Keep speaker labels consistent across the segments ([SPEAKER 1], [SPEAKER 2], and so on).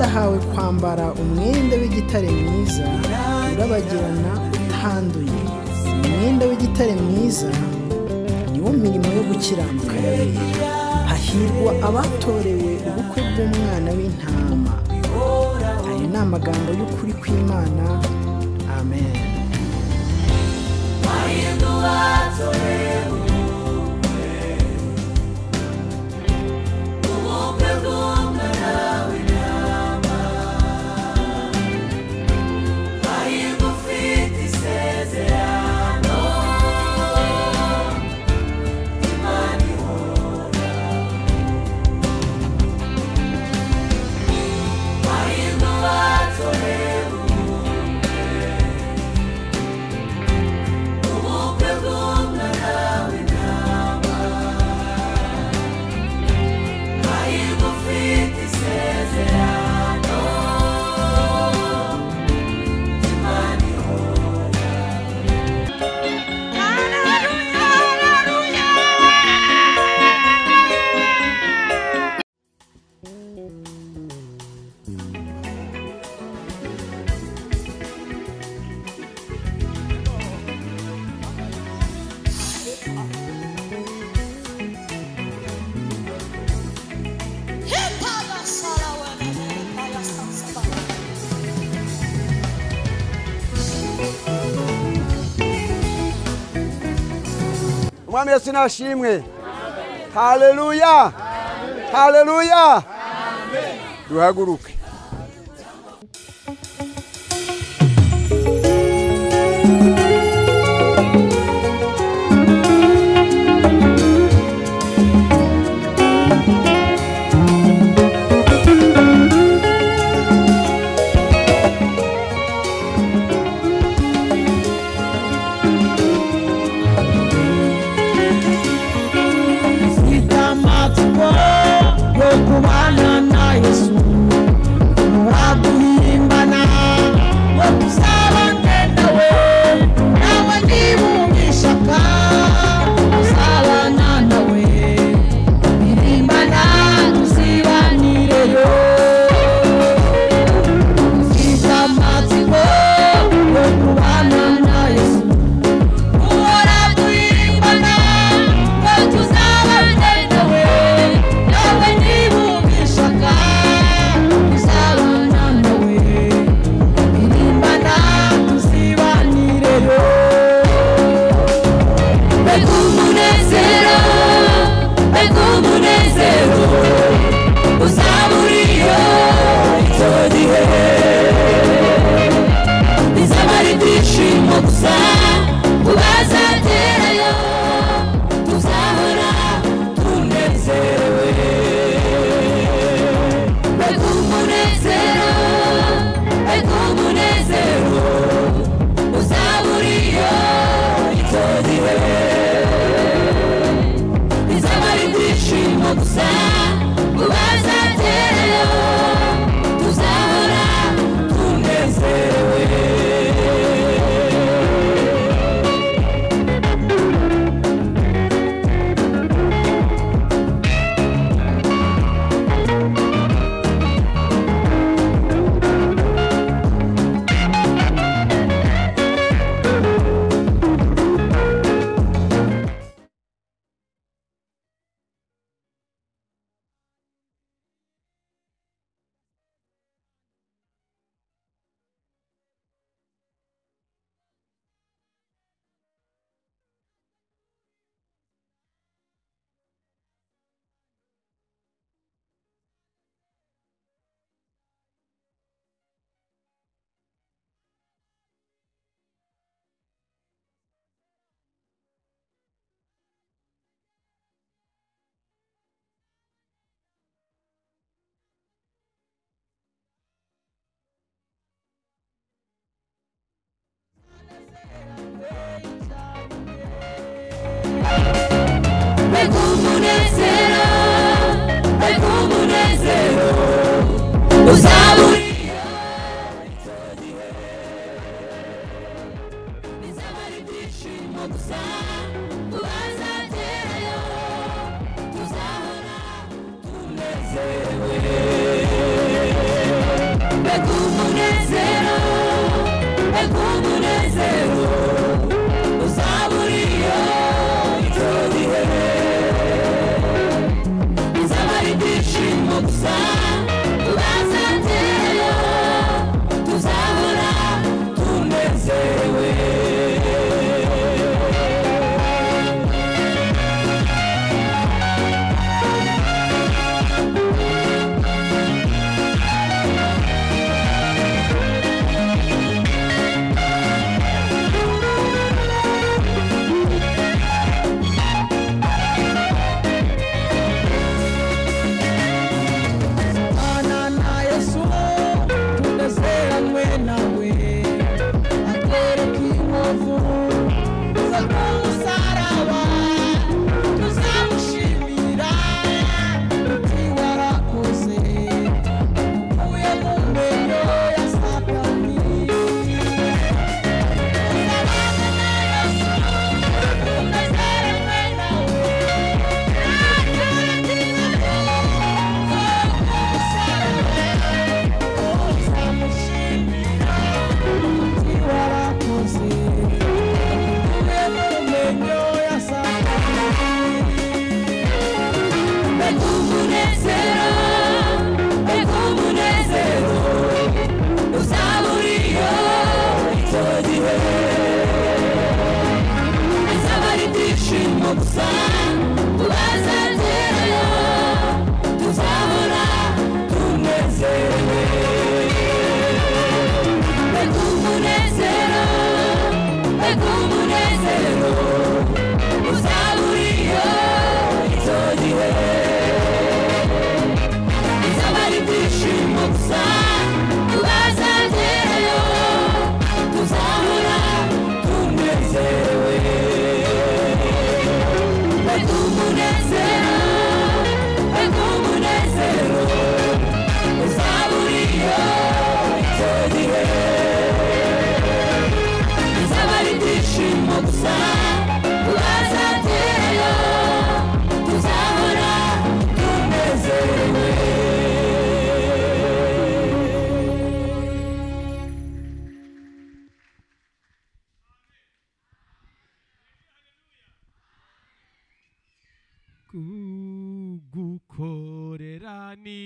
[SPEAKER 1] Kandi ahawe kwambara umwenda w'igitare mwiza urabagirana utanduye. Umwenda w'igitare mwiza niwo mirimo yo gukiranuka y'abera. Hahirwa abatorewe ubukwe bw'umwana w'intama. Ayo ni amagambo y'ukuri kw'Imana. Amen.
[SPEAKER 2] Umwami Yesu nashimwe. Haleluya, haleluya. Duhaguruke.
[SPEAKER 3] Mbega umunezero, mbega umunezero uzaba uriyo icyo gihe. Bizaba ari ibyishimo gusa tubazaterayo, tuzahora tunezerewe.
[SPEAKER 4] Bana na Yesu tunezeranwe nawe, atwereka inkovu zo ku musaraba, tuzamushimira uti warakoze, uvuye mu menyo ya Satani. Tuzabana na Yesu tunezeranwe nawe, atwereka inkovu zo ku musaraba, tuzamushimira uti warakoze, uvuye mu menyo ya Satani.
[SPEAKER 3] Mbega umunezero, mbega umunezero uzaba uriyo icyo gihe. Bizaba ari ibyishimo gusa tubazaterayo, tuzahora tunezerewe. Mbega umunezero, mbega umunezero uzaba uriyo icyo gihe. Bizaba ari ibyishimo gusa tubazaterayo, tuzahora tunezerewe. Mbega umunezero, mbega umunezero uzaba uriyo icyo gihe. Bizaba ari ibyishimo gusa tubazaterayo, tuzahora tunezerewe.
[SPEAKER 5] Kugukorera ni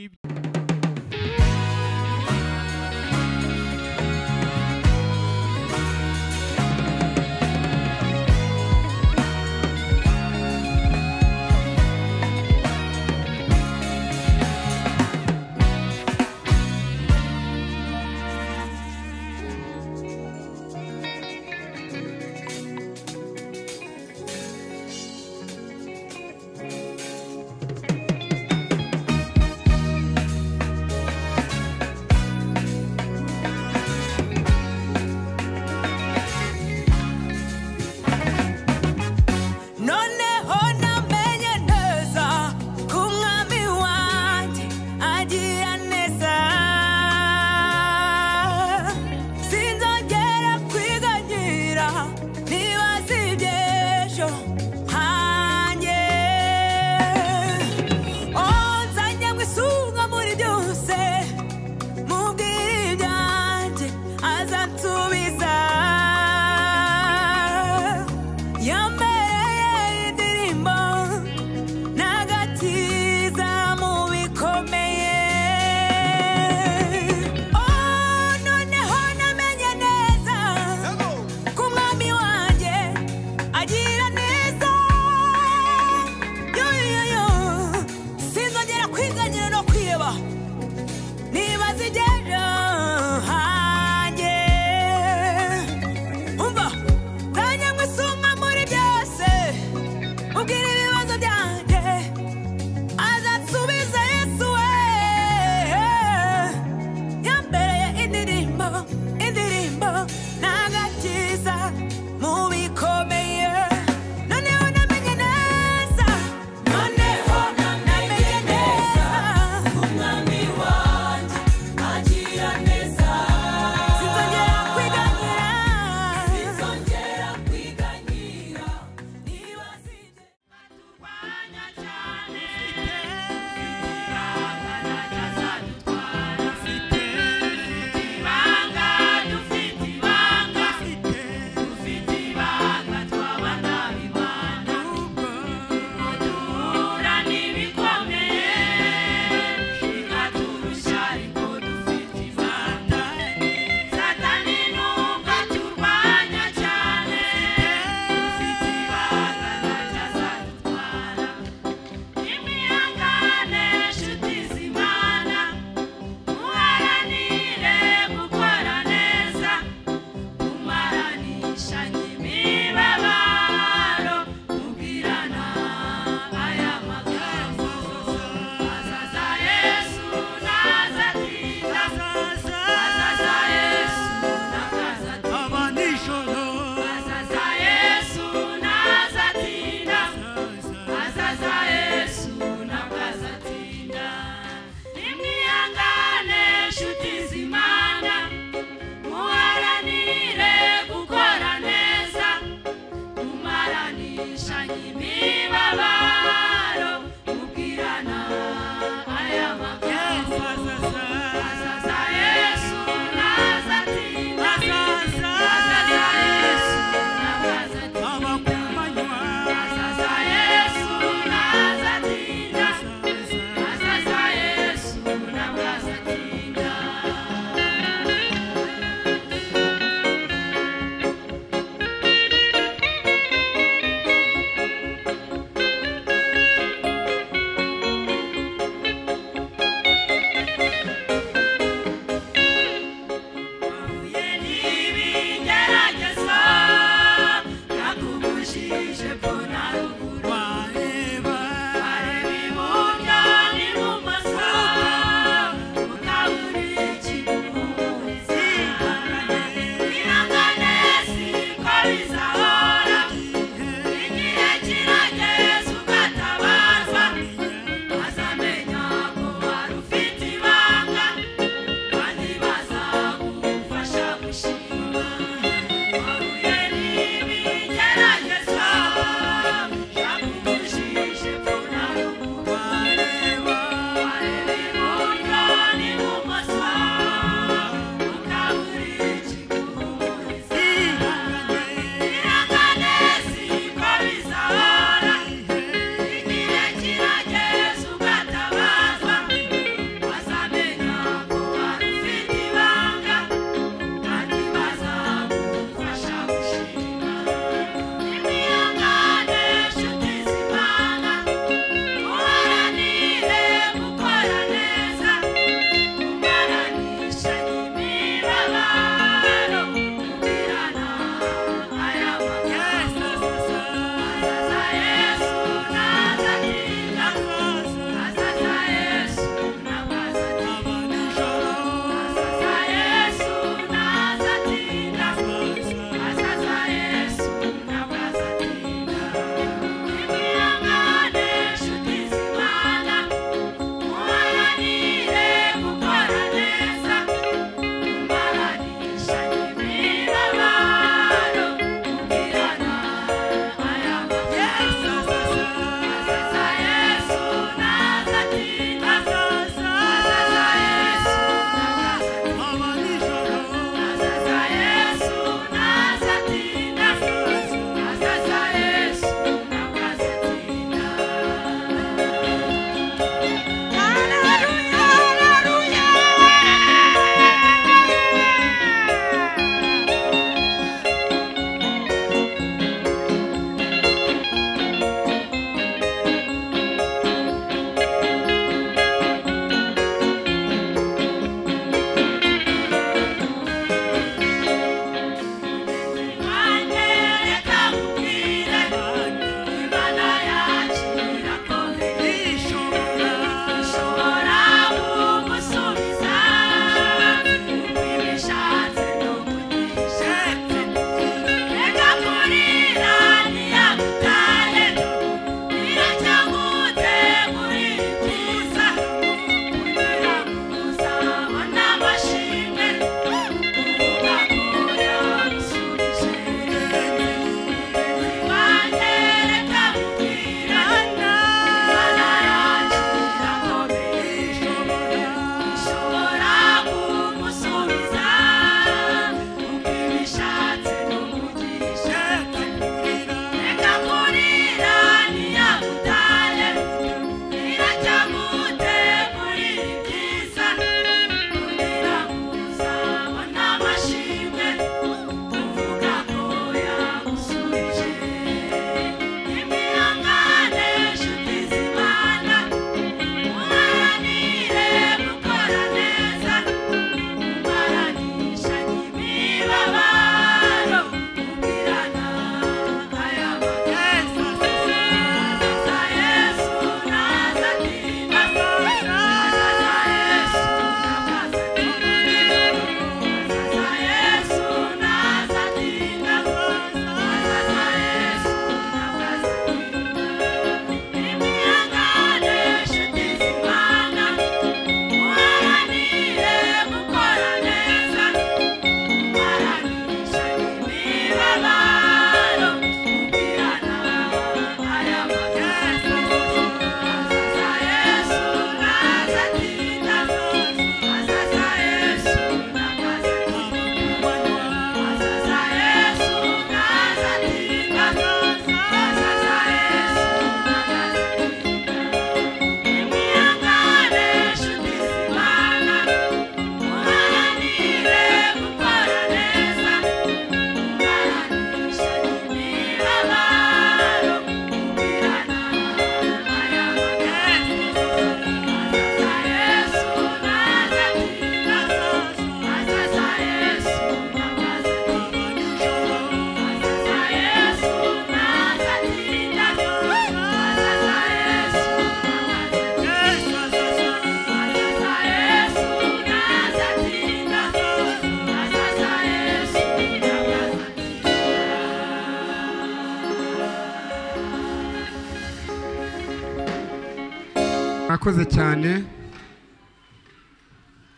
[SPEAKER 6] Murakoze cyane.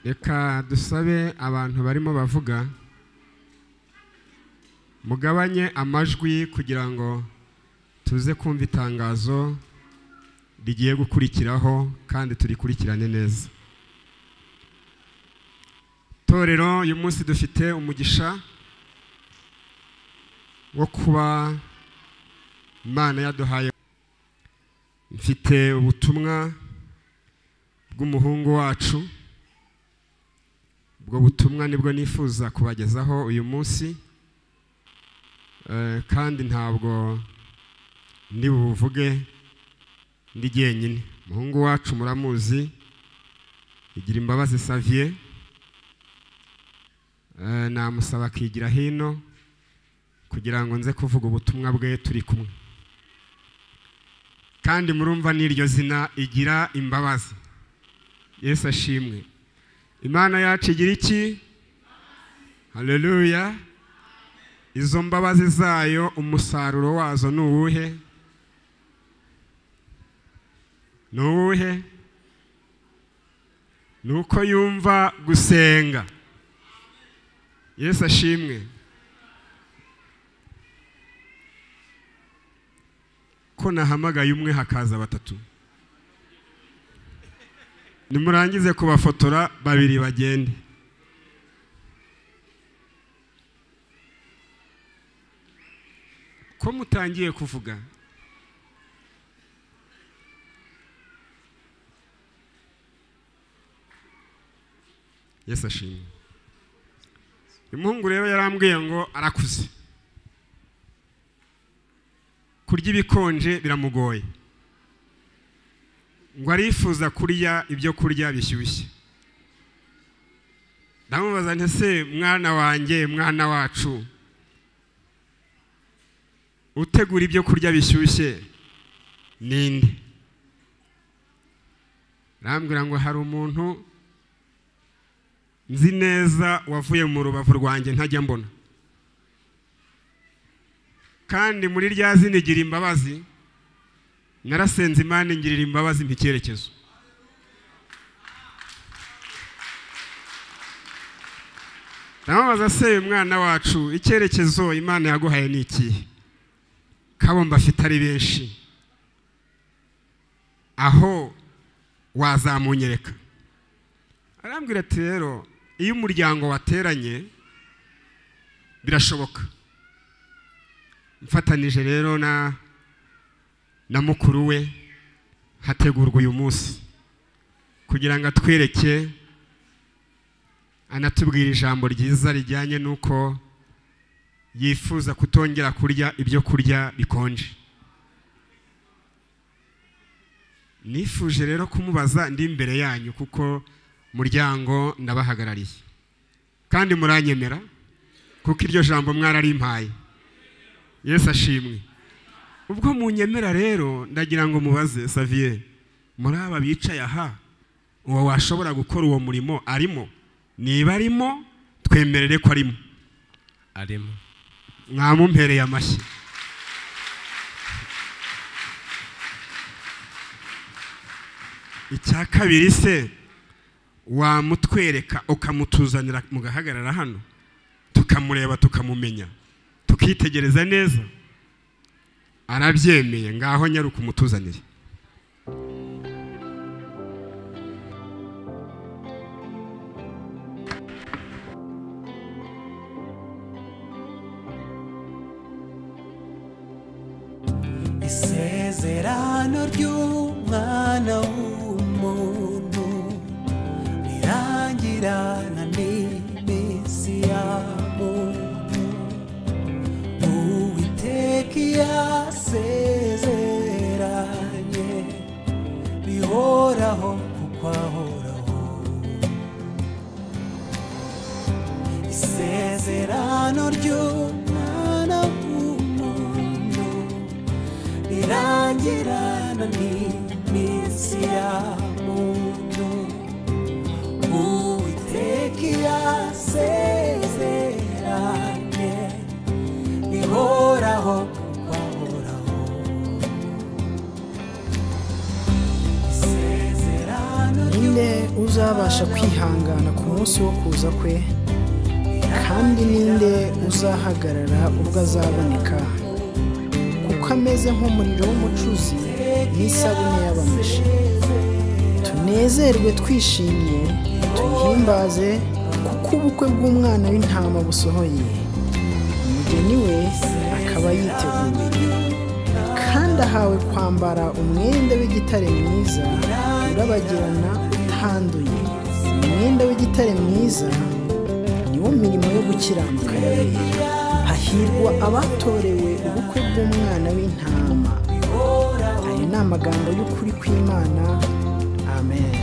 [SPEAKER 6] Reka dusabe abantu barimo bavuga mugabanye amajwi kugira ngo tuze kumva itangazo rigiye gukurikiraho kandi turikurikirane neza. Torero, uyu munsi dufite umugisha wo kuba Imana yaduhaye. Mfite ubutumwa bw'umuhungu wacu, ubwo butumwa nibwo nifuza kubagezaho uyu munsi, kandi ntabwo ndi buvuge ndi jyenyine. Umuhungu wacu muramuzi, igira imbabazi Xavier, namusaba akigira hino kugira ngo nze kuvuga ubutumwa bwe turi kumwe. Kandi murumva n'iryo zina, igira imbabazi. Yesu ashimwe. Imana yacu igira iki? Haleluya. Izo mbabazi zayo umusaruro wazo ni uwuhe? Ni uwuhe? Ni uko yumva gusenga. Yesu ashimwe. Ko nahamagaye umwe hakaza batatu, nimurangize kubafotora babiri bagende. Ko mutangiye kuvuga? Yesu ashimwe. Umuhungu rero yarambwiye ngo arakuze, kurya ibikonje biramugoye, ngo arifuza kurya ibyo kurya bishyushye. Ndamubaza nti se mwana wanjye, mwana wacu, utegura ibyo kurya bishyushye ninde? Arambwira ngo hari umuntu nzi neza wavuye mu rubavu rwanjye ntajya mbona, kandi muri rya zina igira imbabazi narasenze Imana ingirira imbabazi mpa icyerekezo. Ndamubaza se mwana wacu, icyerekezo Imana yaguhaye ni ikihe? Kabomba afite ari benshi, aho wazamunyereka? Arambwira ati rero iyo umuryango wateranye birashoboka. Mfatanije rero na mukuru we hategurwa uyu munsi kugira ngo atwereke, anatubwira ijambo ryiza rijyanye n'uko yifuza kutongera kurya ibyo kurya bikonje. Nifuje rero kumubaza ndi imbere yanyu kuko muryango ndabahagarariye, kandi muranyemera kuko iryo jambo mwararimpaye. Yesu ashimwe. Ubwo munyemera rero ndagira ngo mubaze Xavier, muri aba bicaye aha uwo washobora gukora uwo murimo arimo? Niba arimo twemerere ko arimo.
[SPEAKER 5] Arimo.
[SPEAKER 6] Mwamumpereye amashyi. Icya kabiri se wamutwereka ukamutuzanira mugahagarara hano tukamureba tukamumenya tukitegereza neza? Arabyemeye, ngaho nyaruka umutuzanire.
[SPEAKER 4] Isezerano ry'umwana w'umuntu rirangirana n'iminsi ya muntu. Uwiteka yasezeranye bihoraho kuko ahoraho. Isezerano ry'umwana w'umuntu rirangirana n'iminsi ya muntu. Uwiteka yasezeranye bihoraho kuko ahoraho. Isezerano
[SPEAKER 1] uzabasha kwihangana ku munsi wo kuza kwe? Kandi ninde uzahagarara ubwo azaboneka? Kuko ameze nk'umuriro w'umucuzi n'isabune y'abameshi. Tunezerwe twishimye, tuyihimbaze, kuko ubukwe bw'umwana w'intama busohoye, umugeni we akaba yiteguye. Kandi ahawe kwambara umwenda w'igitare mwiza urabagirana utanduye. Umwenda w'igitare mwiza niwo mirimo yo gukiranuka y'abera. Hahirwa abatorewe ubukwe bw'umwana w'intama. Ayo ni amagambo y'ukuri kw'Imana. Amen.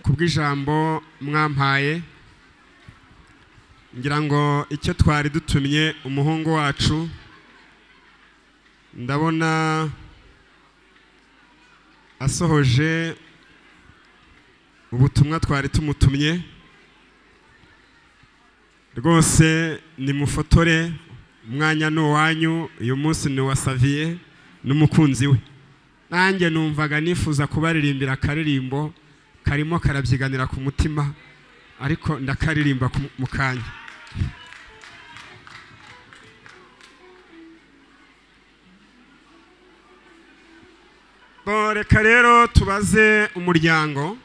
[SPEAKER 6] Kubw'ijambo mwampaye, ngira ngo icyo twari dutumye umuhungu wacu, ndabona asohoje ubutumwa twari tumutumye. Rwose nimufotore Umwanya ni uwanyu, uyu munsi ni uwa Savier n'umukunzi we. Nanjye numvaga nifuza kubaririmbira akaririmbo karimo karabyiganira ku mutima, ariko ndakaririmba mu kanya. Reka rero tubaze umuryango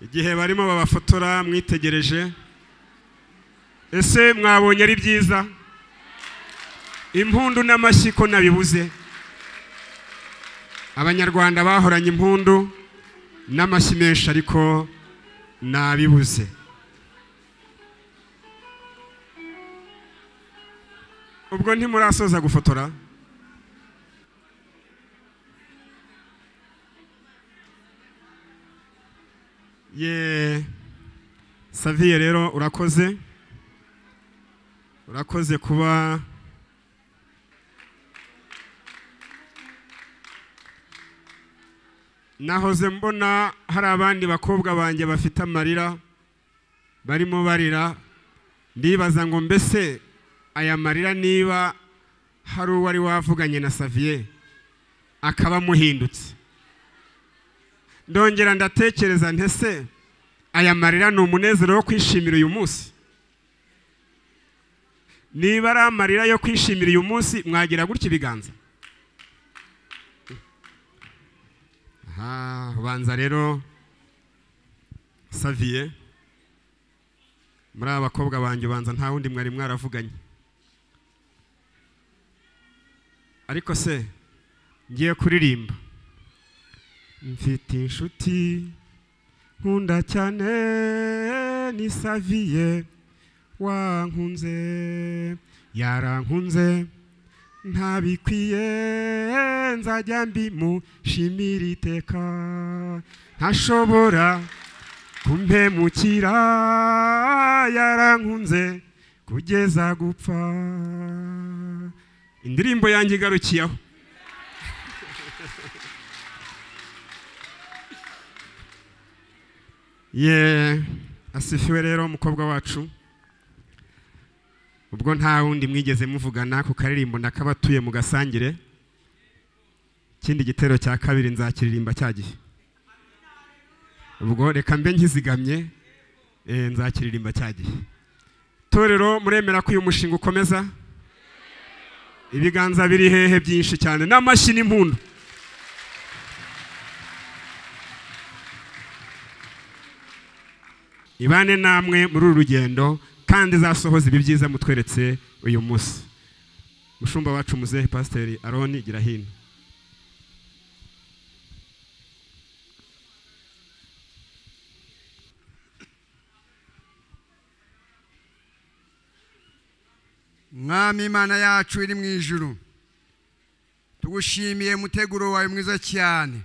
[SPEAKER 6] igihe barimo babafotora mwitegereje. Ese mwabonye ari byiza? Impundu n'amashyi ko nabibuze. Abanyarwanda bahoranye impundu n'amashyi menshi ariko nabibuze. Ubwo ntimurasoza gufotora? Ye Savier rero urakoze. Urakoze kuba nahoze mbona hari abandi bakobwa banjye bafite amarira barimo barira, ndibaza ngo mbese aya marira niba hari uwari wavuganye na Savier akaba muhindutse. Ndongera ndatekereza ntese aya marira ni umunezero wo kwishimira uyu munsi. Niba ari amarira yo kwishimira uyu munsi mwagira gutya ibiganza. Aha, ubanza rero Savier muri aba bakobwa banjye ubanza nta wundi mwari mwaravuganye. Ariko se ngiye kuririmba. Mfite inshuti nkunda cyane ni Savier wankunze, yarankunze ntabikwiye, nzajya mbimushimira iteka, ntashobora kumpemukira, yarankunze kugeza gupfa. Indirimbo yanjye igarukiye aho. Ye asifiwe rero umukobwa wacu. Ubwo nta wundi mwigeze muvugana ku karirimbo ndakabatuye mu gasangire. Ikindi gitero cya kabiri nzakiririmba cyagihe. Ubwo reka mbe nkizigamye nzakiririmba cyagihe. Torero muremera ko uyu mushinga ukomeza? Ibiganza biri hehe byinshi cyane n'amashyi n'impundu. Ibane namwe muri uru rugendo kandi zasohoza ibi byiza mutweretse uyu munsi. Mushumba wacu muzehe Pasiteri Aroni gira hino.
[SPEAKER 2] Mwami Imana yacu iri mu ijuru, tugushimiye muteguro wawe mwiza cyane.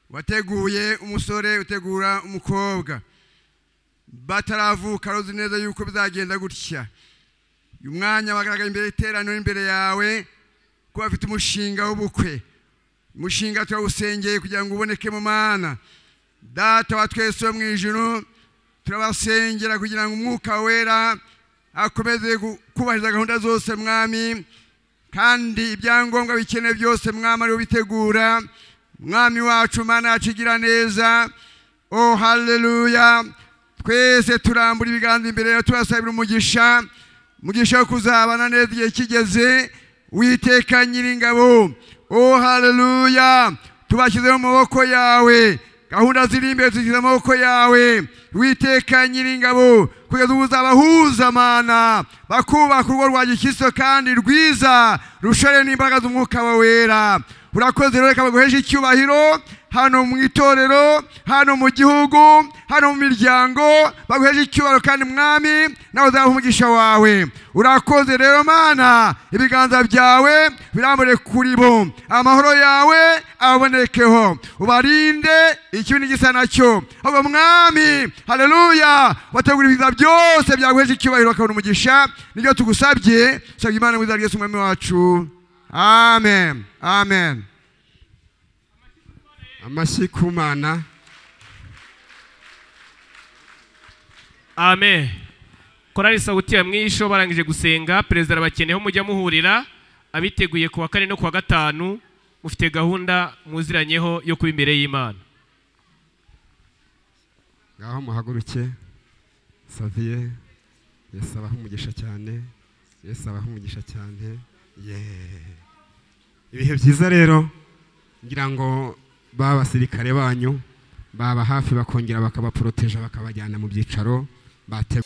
[SPEAKER 2] Wateguye umusore, utegura umukobwa, bataravuka ruzi neza yuko bizagenda gutya. Uyu mwanya bagaragaye imbere y'iteraniro imbere yawe ko bafite umushinga w'ubukwe. Umushinga turawusengeye kugira ngo uboneke mu Mana. Data wa twese wo mu ijuru, turabasengera kugira ngo umwuka wera akomeze kubahiriza gahunda zose Mwami, kandi ibyangombwa bikenewe byose Mwami ari ubitegura. Mwami wacu Mana yacu igira neza. Oh haleluya. Twese turambura ibiganza imbere yawe tubasabira umugisha, umugisha wo kuzabana neza igihe kigeze. Uwiteka Nyiringabo, oh haleluya, tubashyize mu maboko yawe, gahunda ziri imbere tuzishyize mu maboko yawe. Uwiteka Nyiringabo, kugeza ubu uzabahuza Mana, bakubaka urugo rwa gikristo kandi rwiza rushore n'imbaraga z'umwuka wawe wera. Urakoze rero, reka baguheshe icyubahiro hano mu itorero, hano mu gihugu, hano mu miryango, baguheshe icyubahiro kandi Mwami nawe uzaha umugisha wawe. Urakoze rero Mana, ibiganza byawe birambure kuri bo, amahoro yawe abonekeho, ubarinde ikibi n'igisa nacyo. Ahubwo Mwami, haleluya, wategura ibiganza byose byaguheshe icyubahiro bakabona umugisha. Nibyo tugusabye, usabye Imana mu izina rya Yesu Umwami wacu. Amen. Amen.
[SPEAKER 6] Amashyi ku Mana.
[SPEAKER 5] Amen. Korali Sauti ya Mwisho barangije gusenga, perezida arabakeneyeho mujya muhurira, abiteguye kuwa kane no kuwa gatanu mufite gahunda muziranyeho yo kuba imbere y'Imana.
[SPEAKER 6] Ngaho muhaguruke. Xavier, Yesu abahe umugisha cyane, Yesu abahe umugisha cyane. Ibihe byiza rero, ngira ngo ba basirikare banyu baba hafi bakongera bakabaproteja bakabajyana mu byicaro bate.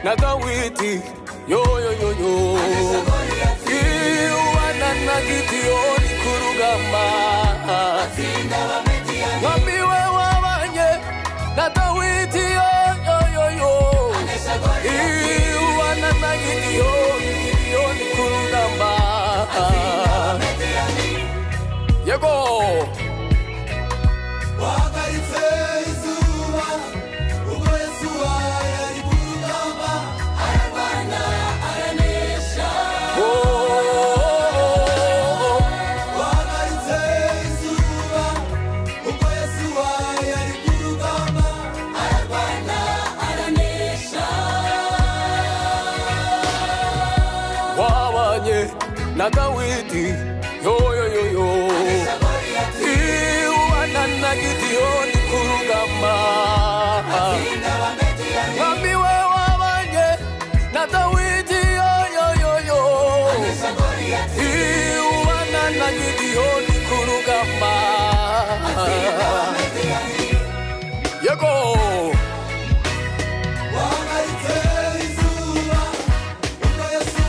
[SPEAKER 7] Na Dawidi yo yo yo yo iwana na Gideoni kurugamba. na Dawidi yo yo yo yo Iwana na Gideoni Gideoni ku rugamba Yego
[SPEAKER 8] Wahagaritse izuba ubwo Yesu yari ku rugamba ararwana aranesha Wahagaritse izuba ubwo Yesu yari ku rugamba ararwana aranesha
[SPEAKER 7] Wabanye na Dawidi yo yo yo yo Iwana na Gideoni ku rugamba Mwami we wabanye na Dawidi yo yo yo yo Iwana na Gideoni ku rugamba Yego
[SPEAKER 8] Wahagaritse izuba ubwo Yesu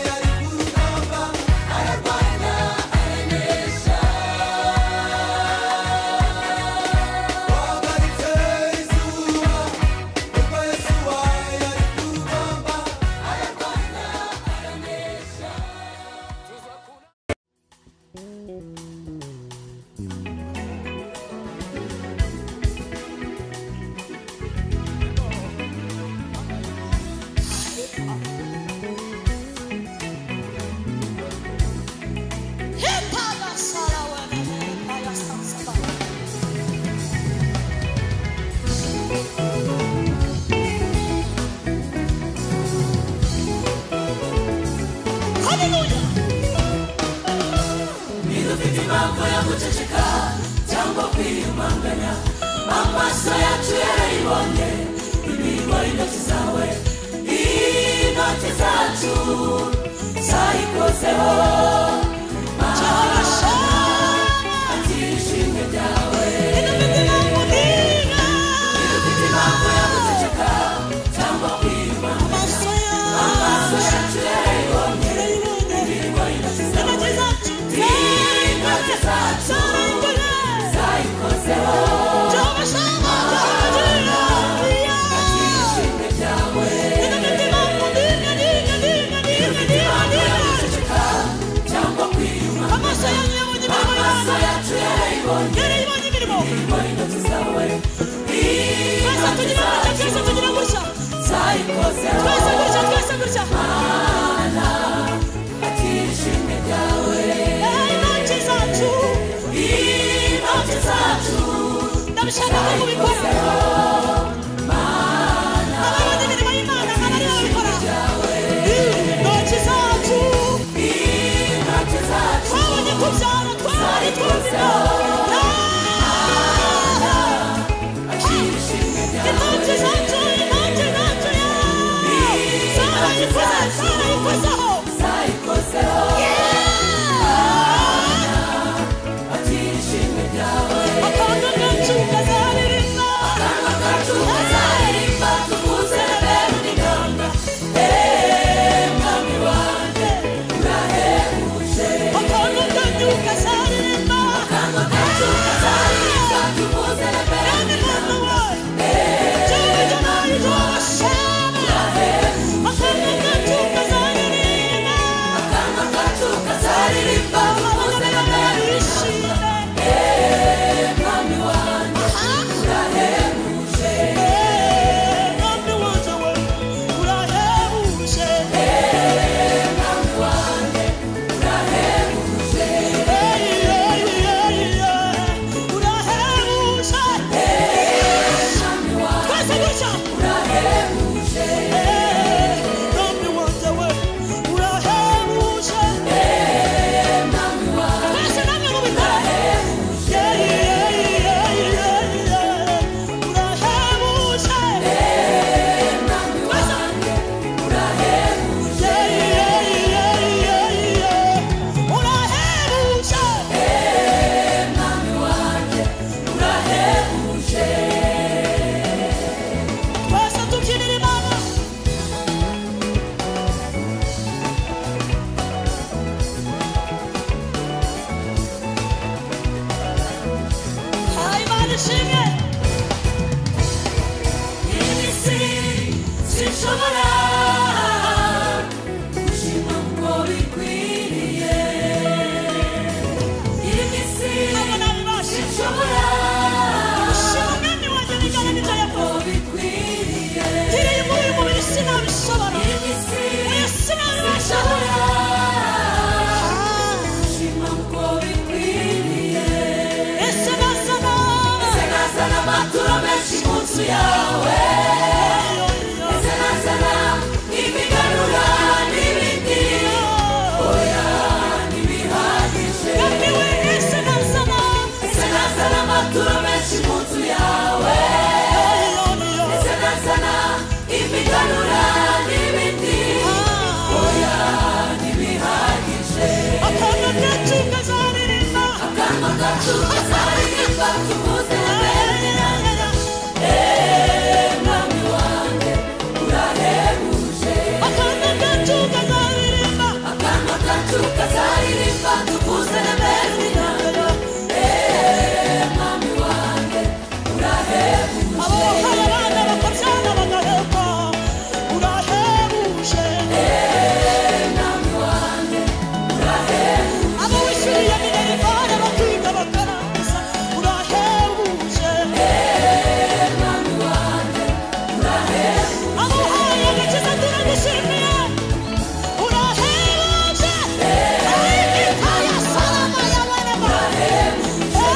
[SPEAKER 8] yari ku rugamba ararwana aranesha Wahagaritse izuba ubwo Yesu yari ku rugamba ararwana aranesha
[SPEAKER 3] Ntidufite impamvu yo guceceka cyangwa kwiyumanganya amaso yacu yarayibonye imirimo y'intoki zawe intoki zacu zayikozeho akira ishimwe ryawe ntidufite impamvu yo guceceka cyangwa kwiyumanganya amaso yacu yarayibonye imirimo y'intoki zawe intoki zacu zayikozeho akira ishimwe ryawe ntidufite impamvu yo guceceka cyangwa kwiyumanganya amaso yacu yarayibonye imirimo y'intoki zawe intoki zacu zayikozeho Mana akira ishimwe ryawe intoki zacu
[SPEAKER 9] Ndabishaka ko mubikora ababonye imirimo y'Imana abari babikora intoki zacu
[SPEAKER 3] intoki zacu
[SPEAKER 9] twabonye tubyara twabonye twumva
[SPEAKER 3] akira ishimwe ryawe
[SPEAKER 9] intoki zacu intoki zacu zarayikoze zarayikozeho
[SPEAKER 3] zayikozeho akira ishimwe ryawe
[SPEAKER 9] akanwa kacu kazaririmba
[SPEAKER 3] akanwa nzu yawe. Ese nazana imiganura n'ibindi, oya ntibihagije. Ese nazana amaturo menshi mu nzu yawe. Ese nazana imiganura n'ibindi, oya ntibihagije. Akanwa kacu kazaririmba, akanwa kacu kazaririmba, tuvuze amen. Mwami wanjye urahebuje. Akanwa kacu kazaririmba, akanwa kacu kazaririmba, tuvuze amen. Mwami wanjye urahebuje. Abo abana bakabyara bagahekwa, urahebuje. Mwami wanjye urahebuje. Abo wishyuriye minerivare bakiga bakarangiza, urahebuje. Mwami wanjye urahebuje. Abo uhaye agakiza turagushimiye, urahebuje. Ikaya salama ya bene urahebuje.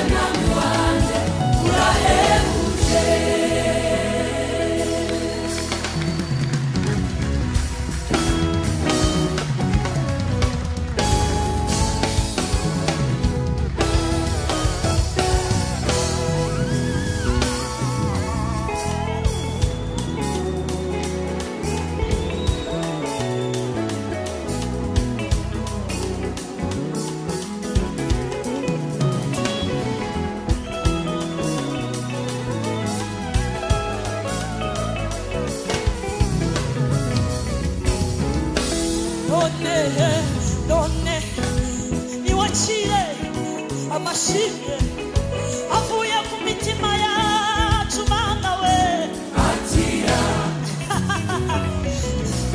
[SPEAKER 3] Mwami wanjye urahebuje. None niwakire amashimwe avuye ku mitima yacu Mana we. Akira.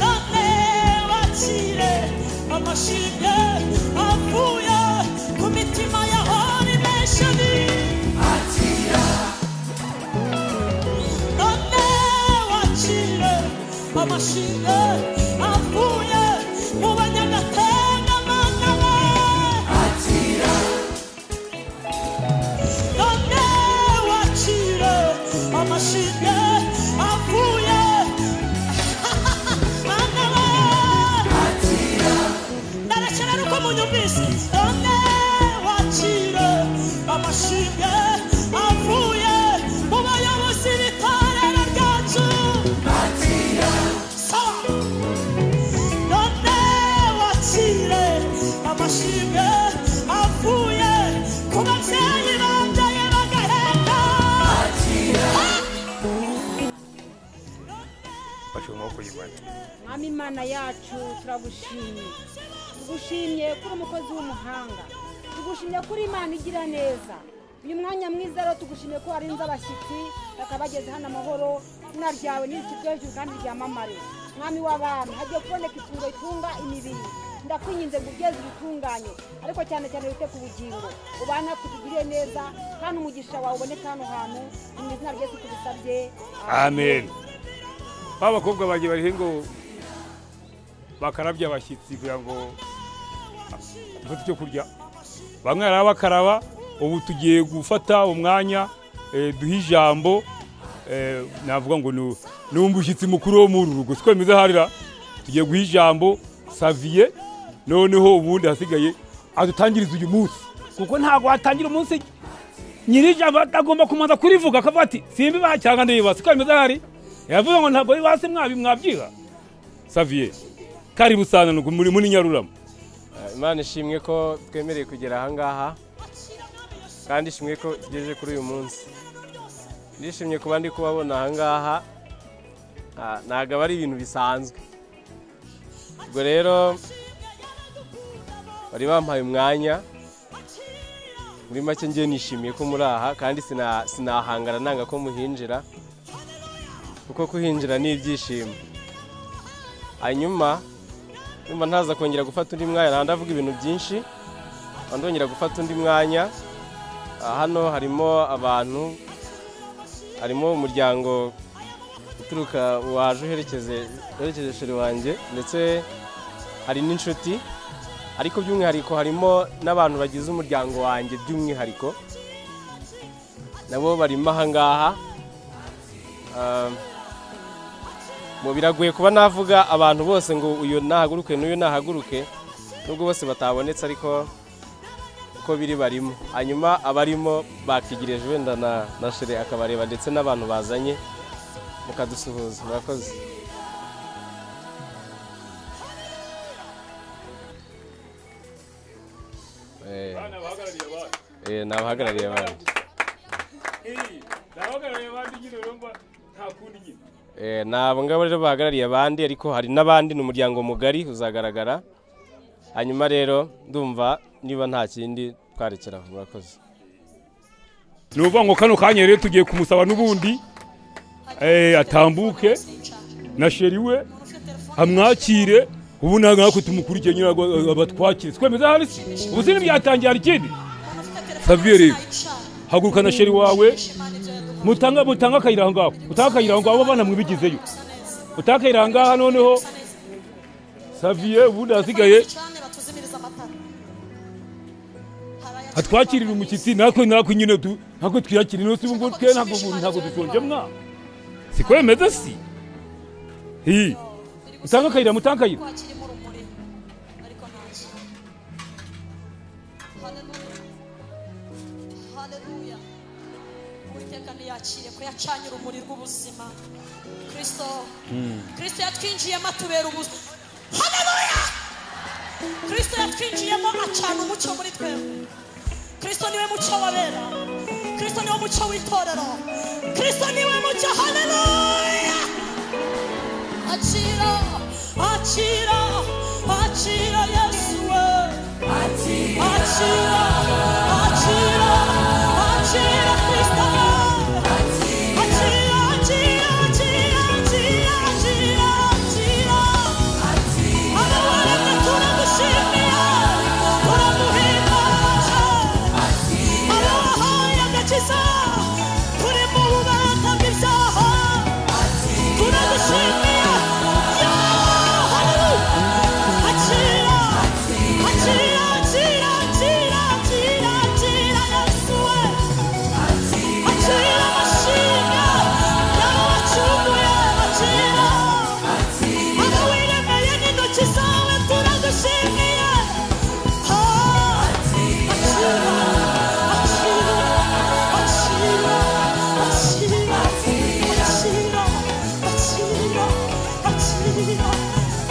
[SPEAKER 3] None wakire amashimwe avuye ku mitima ya Holy Nation. Akira. None wakire amashimwe avuye mu banyagatanga Mana we. Akira. None wakire amashimwe avuye Mana we. Akira. Ndarekera nuko munyumvise. None wakire amashimwe avuye mu bayobozi b'itorero ryacu. Akira. Sawa. None wakire amashimwe avuye ku babyeyi babyaye bagaheka. Akira.
[SPEAKER 10] Bashyira amaboko y'Imana.
[SPEAKER 11] Mwami Imana yacu turagushimye, tugushimye kuri umukozi w'umuhanga, tugushimye kuri Imana igira neza. Uyu mwanya mwiza rero tugushimye ko warinze abashyitsi bakabageze hano amahoro, izina ryawe nirikirwe hejuru kandi ryamamare. Mwami w'abami, hagiye kuboneka ifunguro ritunga imibiri, ndakwinginze ngo ubyeze ubitunganye, ariko cyane cyane wite ku bugingo, ubana kutugirire neza kandi umugisha wawe uboneke hano hantu, mu izina rya Yesu tubisabye.
[SPEAKER 10] Amen. Ba bakobwa banjye barihe ngo bakarabye abashyitsi kugira ngo dufate icyo kurya. Bamwe barabakaraba, ubu tugiye gufata umwanya duhe ijambo, navuga ngo ni umushyitsi mukuru wo muri uru rugo. Siko bimeze harira, tugiye guha ijambo Savier, noneho ubundi hasigaye adutangiriza uyu munsi,
[SPEAKER 12] kuko ntabwo watangira umunsi nyiri ijambo agomba kumanza kurivuga akavuga ati simbibaha cyangwa ndibibaha. Siko bimeze hari, yavuze ngo ntabwo bibase mwabi mwabyiha.
[SPEAKER 10] Savier, karibu sana nuko muri Nyarurama.
[SPEAKER 5] Imana ishimwe ko twemereye kugera aha ngaha, kandi ishimwe ko tugejeje kuri uyu munsi. Ndishimye kuba ndi kubabona aha ngaha, ntabwo ari ibintu bisanzwe. Ubwo rero bari bampaye umwanya, muri make ngiye nishimiye ko muri aha, kandi sinahangara nanga ko muhinjira, kuko kuhinjira ni ibyishimo. Hanyuma numva ntaza kongera gufata undi mwanya, ndavuga ibintu byinshi, ndongera gufata undi mwanya. Hano harimo abantu, harimo umuryango uturuka waje uherekeje sheri wanjye, ndetse hari n'inshuti. Ariko by'umwihariko harimo n'abantu bagize umuryango wanjye by'umwihariko nabo barimo aha ngaha. Mu biragoye kuba navuga abantu bose ngo uyu nahaguruke n'uyu nahaguruke, nubwo bose batabonetse ariko uko biri barimo. Hanyuma abarimo bakigireje wenda na Shere akabareba ndetse n'abantu bazanye mukadusuhuza. Murakoze. Nabahagarariye abandi. Nabo ngabo rero bahagarariye abandi, ariko hari n'abandi, ni umuryango mugari uzagaragara. Hanyuma rero ndumva niba nta kindi twarekera. Murakoze.
[SPEAKER 10] Ni ukuvuga ngo kano kanya rero tugiye kumusaba n'ubundi atambuke na sheri we amwakire, ubu ntabwo tumukurikiye nyine abatwakire twemeza hari ubu sini byatangiye hari ikindi. Xavier rero haguruka na sheri wawe, mutanga akayira aho ngaho, mutanga akayira aho ngaho, abana mwibigizeyo, mutanga akayira aho ngaha. Noneho Xavier ubundi asigaye atwakirira umushyitsi, natwe nyine ntabwo twiyakira ino si ubu twe ntabwo dushonje mwa siko bimeze si hi mutanga akayira, mutanga akayira.
[SPEAKER 9] Ko yacanye urumuri rw'ubuzima. Kristo yatwinjiyemo atubera ubuzima. Haleluya! Kristo yatwinjiyemo acana umucyo muri twebwe. Kristo niwe mucyo wabera. Kristo niwe mucyo w'itorero. Kristo niwe mucyo. Haleluya! Akira, akira, akira Yesu we. Akira, akira, akira Kristo. Akira, akira, akira, akira, akira, akira. Abawaremye turagushimiye, turaguhimbaza. Abawahaye agakiza, turi mu bubata bw'ibyaha, turagushimiye. Ya, haleluya. Akira, akira, akira, akira, akira, akira Yesu we. Akira amashinga y'abacunguye, akira. Abawiremeye n'intoki zawe turagushimiye. Akira, akira, akira, akira, akira, akira, akira,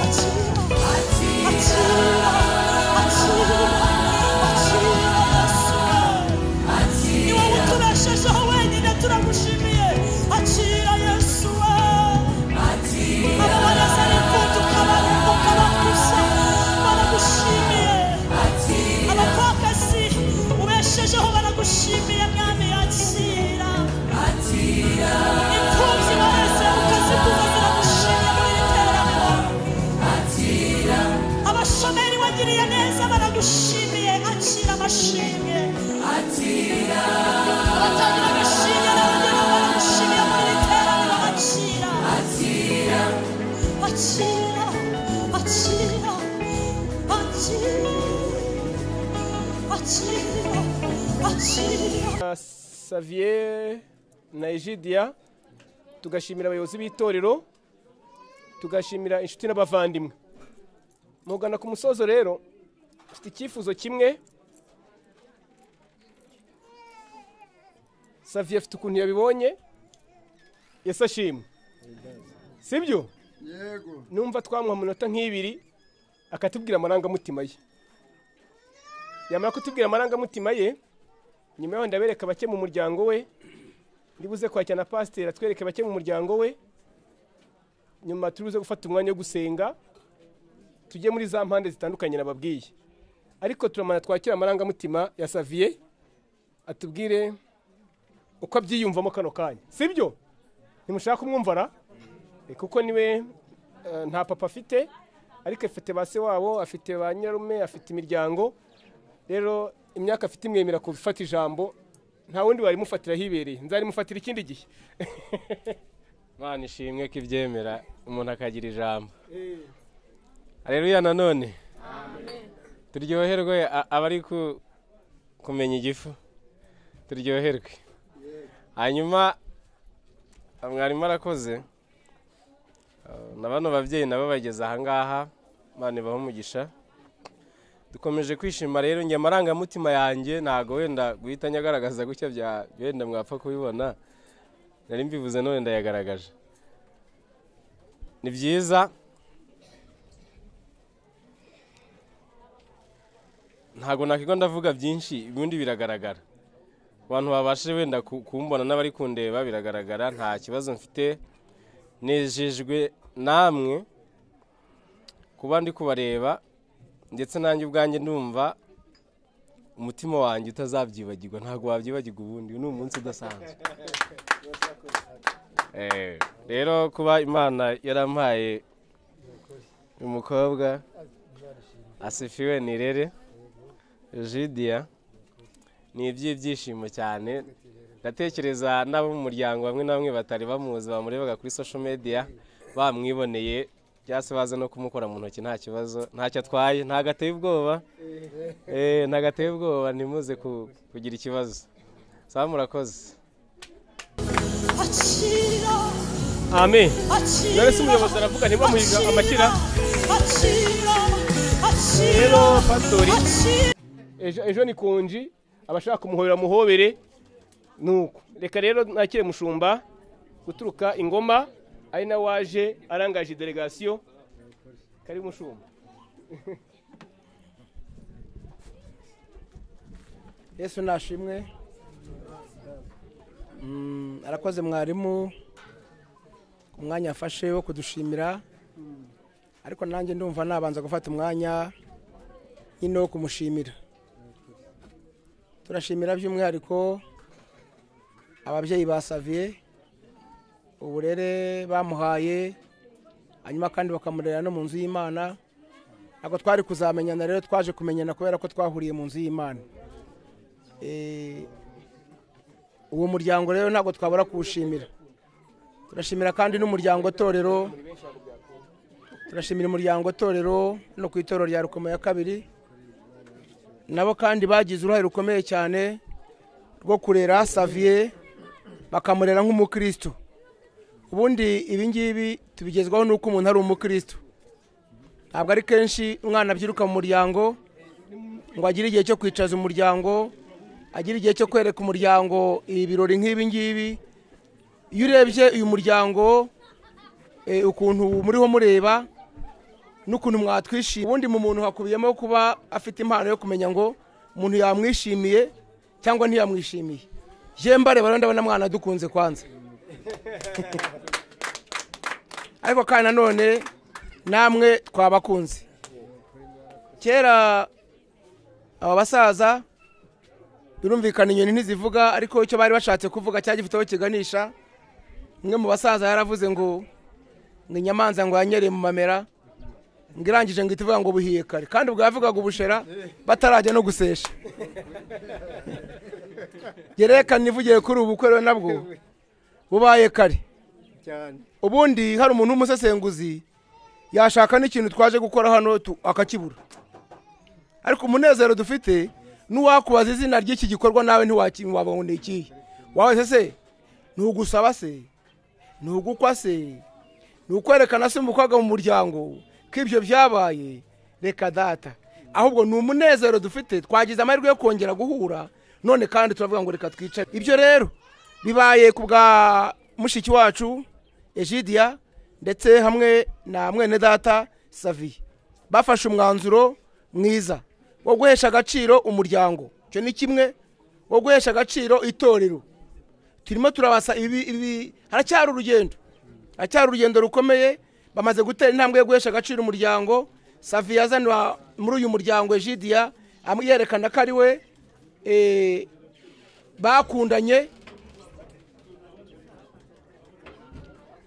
[SPEAKER 9] akira, akira, akira, akira Yesu we. Ni wowe utubeshejeho wenyine turagushimiye. Akira Yesu we. Ababarezi n'imfubyi ukabakuza baragushimiye. Abapfakazi ubeshejeho baragushimiye Mwami, akira. Imfubyi bareze ukazikuza ziragushimiye muri iri teraniro. Abashomeri wagiriye neza baragushimiye, akira amashimwe. Abatagira agashimwe n'abagera baragushimiye muri iri teraniro, akira. Akira, akira, akira, akira, akira.
[SPEAKER 5] Xavier na Egidia, tugashimira abayobozi b'itorero, tugashimira inshuti n'abavandimwe. Mugana ku musozo rero mfite icyifuzo kimwe. Xavier afite ukuntu yabibonye, Yesu ashimwe, sibyo?
[SPEAKER 2] Yego.
[SPEAKER 5] Numva twamuha amanota nk'ibiri akatubwira amarangamutima ye. Yamara kutubwira amarangamutima ye, nyuma yaho ndabereka bake mu muryango we, ndibuze kwakira na pasiteri atwereke bake mu muryango we, nyuma turibuze gufata umwanya wo gusenga, tujye muri za mpande zitandukanye nababwiye. Ariko turamana twakira amarangamutima ya Xavier atubwire uko abyiyumvamo kano kanya, sibyo? Ntimushaka kumwumva ra? Kuko niwe nta papa afite, ariko afite ba se wabo, afite ba nyirarume, afite imiryango. Rero imyaka afite imwemera gufata ijambo, nta wundi warimufatira hibereye, nzarimufatira ikindi gihe. Imana ishimwe ko ibyemera umuntu akagira ijambo. Haleluya nanone. Turyoherwe abari kumenya igifu. Turyoherwe. Hanyuma mwarimu arakoze. Na bano bavyeyi nabo bageze aha ngaha, Imana ibahe umugisha. Dukomeje kwishima rero, njye amarangamutima yanjye ntago wenda guhita nyagaragaza gutya bya wenda mwapfa kubibona. Nari mbivuze none ndayagaragaje. Ni byiza. Ntago nakigwa ndavuga byinshi, ubundi biragaragara. Abantu babashe wenda kumbona n'abari kundeba biragaragara, nta kibazo mfite. Nejejwe namwe kuba ndi kubareba, ndetse nanjye ubwanjye ndumva umutima wanjye utazabyibagirwa. Ntago wabyibagirwa ubundi, ni umunsi udasanzwe. Rero kuba Imana yarampaye umukobwa asifiwe Nirere Egidia, ni iby'ibyishimo cyane. Ndatekereza n'abo mu muryango bamwe na bamwe batari bamuzi bamurebaga kuri social media bamwiboneye, byase baza no kumukora mu ntoki nta kibazo, ntacyo atwaye, ntagateye ubwoba. Ntagateye ubwoba, ntimuze kugira ikibazo. Sawa, murakoze.
[SPEAKER 13] Amen. None se umuyobozi aravuga ntibamuhiga amakira. Rero pastori ejo ni konji, abashaka kumuhobera muhobere. Nuko reka rero nakire mushumba guturuka ingoma, ari na waje arangaje delegation. Kari mushumba.
[SPEAKER 14] Yesu nashimwe. Arakoze mwarimu umwanya afashe wo kudushimira, ariko nanjye ndumva nabanza gufata umwanya nyine wo kumushimira. Turashimira by'umwihariko ababyeyi ba Xavier, uburere bamuhaye, hanyuma kandi bakamurera no mu nzu y'Imana. Ntabwo twari kuzamenyana rero, twaje kumenyana kubera ko twahuriye mu nzu y'Imana. Uwo muryango rero ntabwo twabura kuwushimira. Turashimira kandi n'umuryango torero, turashimira umuryango torero no ku itorero rya Rukomo ya kabiri, nabo kandi bagize uruhare rukomeye cyane rwo kurera Xavier, bakamurera nk'umukristo. Ubundi ibi ngibi tubigezwaho nuko umuntu ari umukristo. Ntabwo ari kenshi umwana abyiruka mu muryango ngo agire igihe cyo kwicaza umuryango, agire igihe cyo kwereka umuryango ibirori nk'ibi ngibi. Iyo urebye uyu muryango ukuntu muriho mureba n'ukuntu mwatwishimiye, ubundi mu muntu hakubiyemo kuba afite impano yo kumenya ngo umuntu yamwishimiye cyangwa ntiyamwishimiye. Je mbareba rero ndabona mwana dukunze kwanza. Ariko kandi nanone namwe twabakunze. Kera aba basaza birumvikana inyoni ntizivuga, ariko icyo bari bashatse kuvuga cyagifite aho kiganisha. Umwe mu basaza yaravuze ngo inyamanza ngo yanyereye mu mamera, ngo irangije ngo itivuga ngo buhiye kare, kandi ubwo yavugaga ubushera batarajya no gusesha. Gerekana ivugiye kuri ubu bukwe nabwo bubaye kare. Ubundi hari umuntu w'umusesenguzi yashaka n'ikintu twaje gukora hano akakibura, ariko umunezero dufite n'uwakubaza izina ry'iki gikorwa nawe ntiwabona ikihe. Wawe se ntugusaba se, ntugukwa se, nukwerekana se umukobwa mu muryango ko ibyo byabaye, reka data. Ahubwo ni umunezero dufite, twagize amahirwe yo kongera guhura none kandi turavuga ngo reka twicare. Ibyo rero bibaye ku bwa mushiki wacu Egidia ndetse hamwe na mwene data Xavier. Bafashe umwanzuro mwiza wo guhesha agaciro umuryango, icyo ni kimwe, wo guhesha agaciro itorero. Turimo turabasa ibi haracyari urugendo, haracyari urugendo rukomeye. Bamaze gutera intambwe yo guhesha agaciro umuryango. Xavier yazanwa muri uyu muryango Egidia amuyerekana ko ari we bakundanye,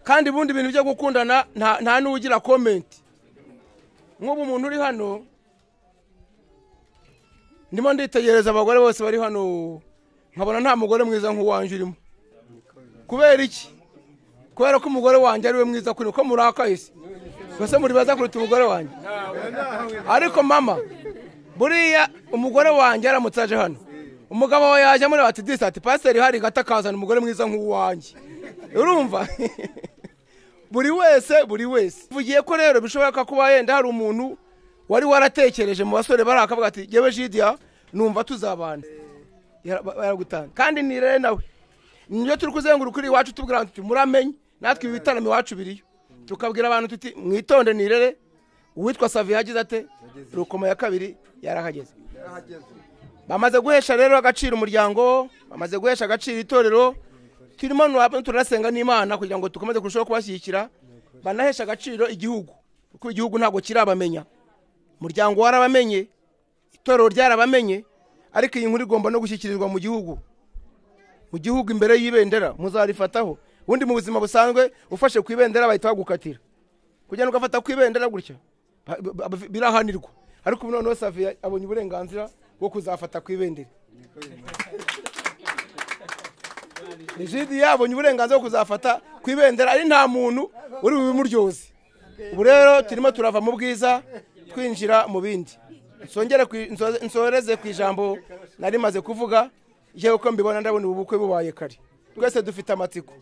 [SPEAKER 14] kandi ubundi ibintu byo gukundana nta n'ugira comment. Nk'ubu umuntu uri hano ndimo nditegereza abagore bose bari hano, nkabona nta mugore mwiza nk'uwanje urimo. Kubera iki? Kubera ko umugore wanjye ari we mwiza kuri ko murakaye se. Bose muri baza kuruta umugore wanjye. Ariko mama Buriya umugore wanjye aramutse aje hano, umugabo we yaje muri ati disi ati pasiteri hari gato akazana umugore mwiza nk'uwanjye. Urumva? Buri wese buri wese. Vugiye ko rero bishoboka kuba yenda hari umuntu wari waratekereje mu basore barakavuga ati jewe Jidia numva tuzabana. Yaragutanga. Kandi ni rero nawe. Niyo turi kuzenguruka uri iwacu tubwira tuti muramenye natwe ibitaramo iwacu biriyo. Tukabwira abantu tuti mwitonde nirere uwitwa Savi yagize ate Rukoma ya kabiri yarahageze. Bamaze guhesha rero agaciro umuryango, bamaze guhesha agaciro itorero. Turimo turasenga n'Imana kugira ngo dukomeze kurushaho kubashyigikira, banahesha agaciro igihugu, kuko igihugu ntabwo kirabamenya. Umuryango warabamenye, itorero ryarabamenye, ariko iyi nkuru igomba no gushyikirizwa mu gihugu. Mu gihugu imbere y'ibendera muzarifataho. Ubundi mu buzima busanzwe ufashe ku ibendera bahita bagukatira. Kugenda ugafata ku ibendera gutya birahanirwa. Ariko noneho Savi abonye uburenganzira bwo kuzafata ku ibendera. Jidi yabonye uburenganzira bwo kuzafata ku ibendera ari nta muntu uri bubimuryoze. Ubu rero turimo turava mu bwiza twinjira mu bindi. Nsongere nsoreze ku ijambo nari maze kuvuga, yewe uko mbibona ndabona ubu bukwe bubaye kare. Twese dufite amatsiko.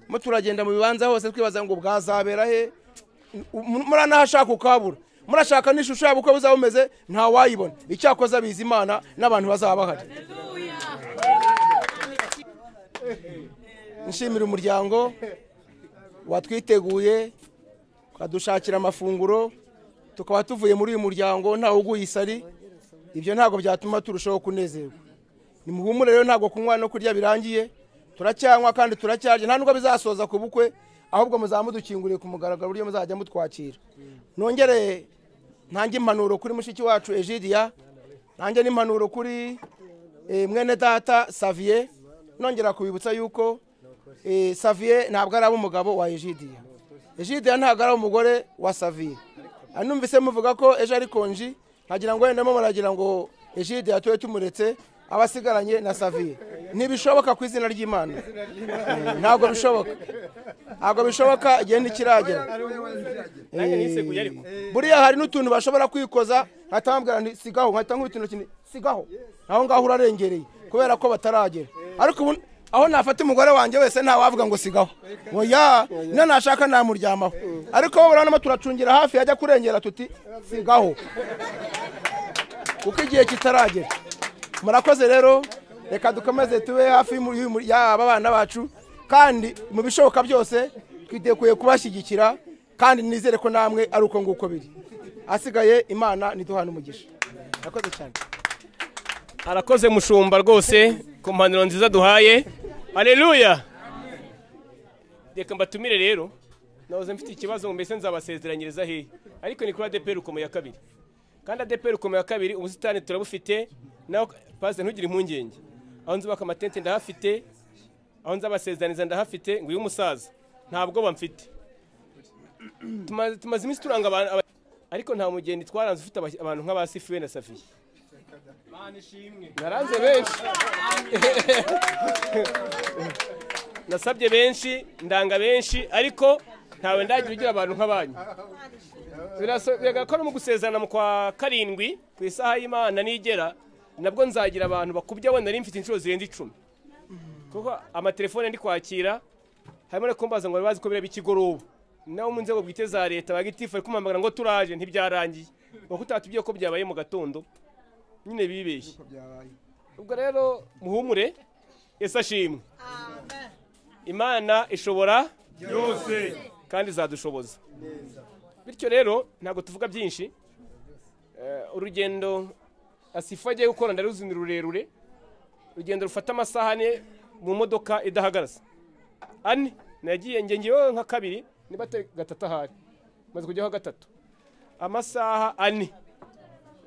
[SPEAKER 14] Mo turagenda mu bibanza hose twibaza ngo bwazabera he, muranahashaka ukabura, murashaka n'ishusho yabo uko buzaba bumeze nta wayibona. Icyakoze abizi Imana n'abantu bazaba bahari. Nshimira umuryango watwiteguye ukadushakira amafunguro, tukaba tuvuye muri uyu muryango ntawe uguye isari. Ibyo ntabwo byatuma turushaho kunezerwa. Nimuhumure rero ntabwo kunywa no kurya birangiye, turacyanywa kandi turacyarya, nta nubwo bizasoza ku bukwe, ahubwo muzamudukinguriye ku mugaragaro uburyo muzajya mutwakira. Nongere ntange impanuro kuri mushiki wacu Egidia, nanjye n'impanuro kuri mwene data Savier, nongera kubibutsa yuko Savier ntabwo ari umugabo wa Egidia. Egidia ntabwo ari umugore wa Savier. Anumvise muvuga ko ejo ari konji, nkagira ngo wenda muragira ngo Egidia tuwe tumuretse abasigaranye na Savier. Ntibishoboka ku izina ry'Imana. Ntabwo bishoboka. Ntabwo bishoboka igihe ntikiragera. Buriya hari n'utuntu bashobora kwikoza, nkatambwira nti sigaho, nkahita nkubita intoki sigaho. Aho ngaho urarengereye kubera ko bataragera. Ariko ubu aho nafata umugore wanjye wese nta wavuga ngo sigaho. Oya, niyo nashaka namuryamaho. Ariko bo urabona turacungira hafi yajya kurengera tuti sigaho. Kuko igihe kitaragera. Murakoze rero, reka dukomeze tube hafi y'aba bana bacu, kandi mu bishoboka byose twiteguye kubashyigikira, kandi nizere ko namwe ari uko nguko biri. Asigaye Imana niduhana umugisha. Murakoze cyane.
[SPEAKER 13] Arakoze mushumba rwose ku mpanuro nziza duhaye. Haleluya. Reka mbatumire rero, nahoze mfite ikibazo mbese nzabasezeranyiriza hehe, ariko ni kuri ADEPR Rukomo ya kabiri. Kandi ADEPR Rukomo ya kabiri ubusitani turabufite, naho pastor ntugire impungenge. Aho nzubaka amatente ndahafite, aho nzabasezeraniza ndahafite, ngo uyu musaza ntabwo bamfite. Tumaze iminsi turanga abantu, ariko nta mugeni twaranze ufite abantu nk'abasifuwe na Safiye. Naranze benshi. Nasabye benshi, ndanga benshi, ariko ntawe ndagira ugira abantu nk'abanyu. Biragaragara ko no mu gusezerana mu kwa 7 ku isaha y'Imana nigera, nabwo nzagira abantu bakubye wenda nari mfite inshuro zirenze 10. Kuko amatelefone ndi kwakira harimo no kumbaza ngo bazi ko bireba ikigoroba. Naho mu nzego bwite za leta bagitifu ari kumamagara ngo turaje ntibyarangiye. Ngo utatubwiye ko byabaye mu gatondo nyine bibeshye. Ubwo rero muhumure, Yesu ashimwe. Amen. Imana ishobora byose kandi izadushoboza. Bityo rero ntabwo tuvuga byinshi. Urugendo Asifa agiye gukora ndaruzi ni rurerure. Urugendo rufata amasaha ane mu modoka idahagaze. Ane nagiye ngiye nka kabiri niba gatatu ahari. Maze kujyaho gatatu. Amasaha ane.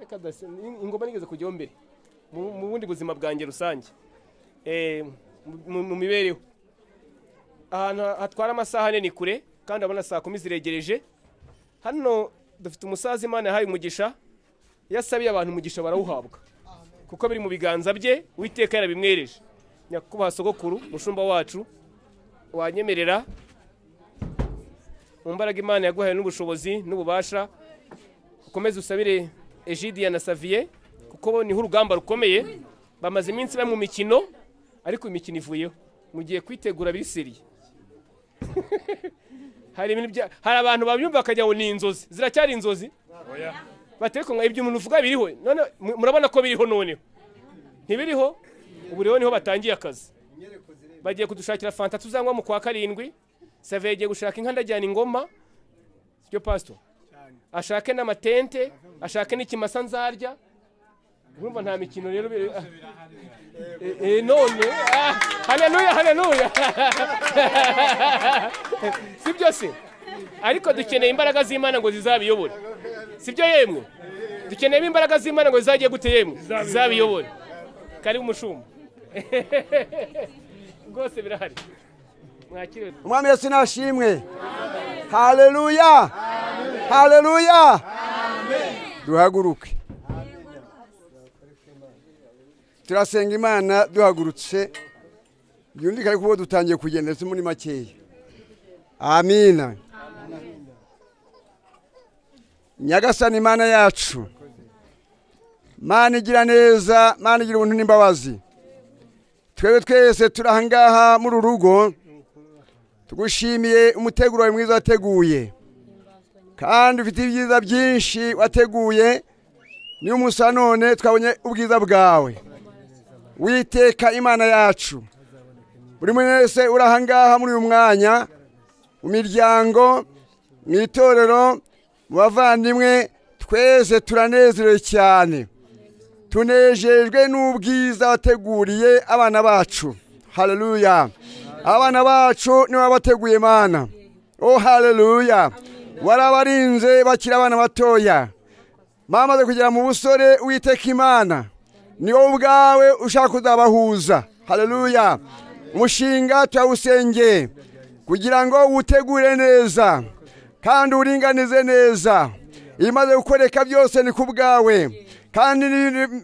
[SPEAKER 13] Reka dase ingoma nigeze kujyaho mbere. Mu bundi buzima bwanjye rusange. Mu mibereho. Ahantu hatwara amasaha ane ni kure kandi abona saa 10 ziregereje. Hano dufite umusaza Imana yahaye umugisha, yasabiye abantu umugisha barawuhabwa. Kuko biri mu biganza bye, Uwiteka yarabimwereje. Nyakubahwa sogokuru, mushumba wacu, wanyemerera mu mbaraga Imana yaguhaye n'ubushobozi n'ububasha, ukomeze usabire Egidia na Savier, kuko bo niho urugamba rukomeye, bamaze iminsi bari mu mikino, ariko imikino ivuyeho, mugiye kwitegura biri sérieux. Hari ibintu bya hari abantu babyumva bakajya ngo ni inzozi, ziracyari inzozi. Bateko ngo ibyo umuntu uvuga biriho, none murabona ko biriho noneho. Ntibiriho, ubu rero niho batangiye akazi. Bagiye kudushakira fanta tuzanywa mu kwa 7, Savier agiye gushaka inka ndajyana ingoma. Sibyo pastor? Ashake n'amatente, ashake n'ikimasa nzarya. Urumva nta mikino rero none haleluya haleluya. Sibyo se? Ariko dukeneye imbaraga z'Imana ngo zizabiyobore. Sibyo yemwe? Dukeneye imbaraga z'Imana ngo zizagiye gute yemwe? Zizabiyobore. Kari umushumba. Rwose birahari. Mwakire.
[SPEAKER 2] Umwami Yesu nashimwe. Haleluya. Haleluya. Duhaguruke. Turasenga Imana duhagurutse. Byumvikane ko dutangiye kugenda se muri makeya. Amina. Nyagasani Imana yacu, Mana igira neza, Mana igira ubuntu n'imbabazi. Twebwe twese turahangaha muri urugo, tugushimiye umuteguro wawe mwiza wateguye, kandi ufite ibyiza byinshi wateguye. Niyo umunsi none twabonye ubwiza bwawe. Witeka Imana yacu, buri muntu wese urahangaha muri uyu mwanya, mu miryango, mu itorero, mu bavandimwe, twese turanezerewe cyane. Tunejejwe n'ubwiza wateguriye abana bacu. Haleluya. Abana bacu niwe wabateguye Mana. Oh haleluya. Warabarinze bakiri abana batoya, bamaze kugera mu busore. Uwiteka Imana, ni wowe ubwawe ushaka kuzabahuza. Haleluya. Umushinga turawusengeye kugira ngo uwutegure neza kandi uringanize neza. Imaze gukoreka byose ni ku bwawe, kandi